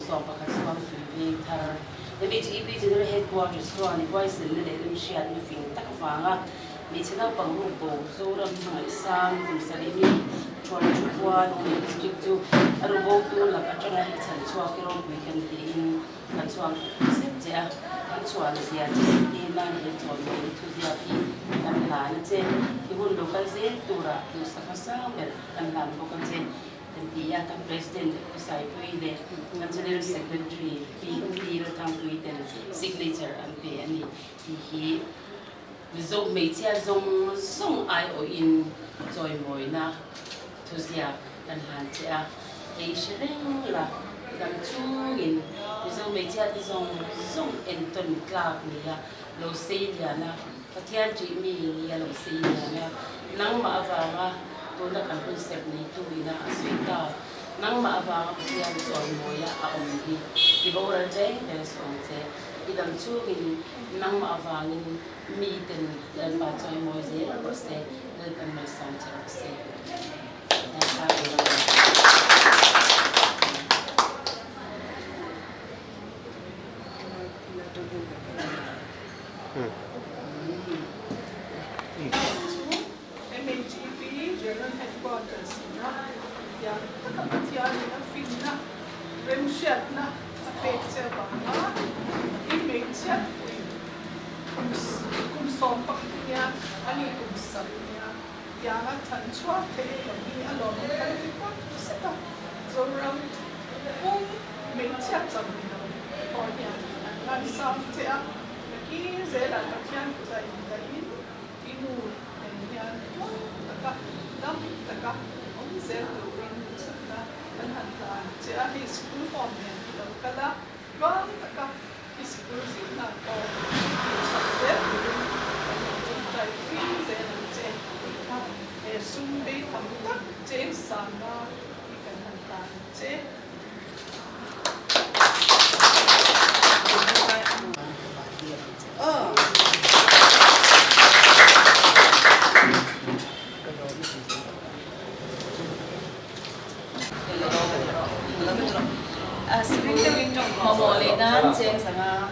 11 chuang tui veng thar MHEP General Headquarters chuan huaisenna leh remhriatna fing tak avanga hmeichhe naupang rukbo Zoram hmangaihsang kum sarih mi Thuan Thu khua Lunglei District chu a rubotu lak atanga hi chhan chhuak i ropui kan tiin kan chhuang zet che a, kan chhuan zia che zirtir nan he chawnmawina thuziak hi kan hlan a che. I hun lo kal zel turah duhsakna sang ber kan hlan bawk a che. Kan ti a, kan President Pu Saipui leh kan General Secretary Pi Pi Lalthangpui ten signature an pe a ni tih hi Mizo hmeichhia zawng zawng aiawhin chawimawina thuziak kan hlan che a, hei hre reng la dam chungin Mizo hmeichhia te zawng zawng entawn tlak nia lo sei lian a, Pathian ṭih mi nia lo sei lian a, nangmah avanga tuna kan hun serh neitu ina a sawi ta, nangmah avanga Pathian chawimawia a awm hi i boral reng reng suh ang che, i dam chungin nangmah avangin miten Lalpa chawimawi zel rawh se, Lalpan malsawm che rawh se. Chu MHEP General Headquarters ina tiang taka Pathianin a finna, remhriatna a pek che avanga i hmeichhiatpui kum 11 nia a ni kum 7 nia tianga than chhuak thei a awm hi a lawmawm kan ti tak zet a, Zoram pum hmeichhiat chauh ni lo pawh hian an ngaisang che a, Nakin zelah Pathian kutah indaihin i nu nen hian tluang taka, dam taka awm zel turin duhsakna kan han hlan che a, hei sikul form nen i lo kal a, tluang taka i sikul zirna pawh duhsak zel turin kan lo tawngtai pui zel ang che tih kha he sum bei tham tak cheng sanga i kan han hlan che. Mamawh leh nan cheng sanga.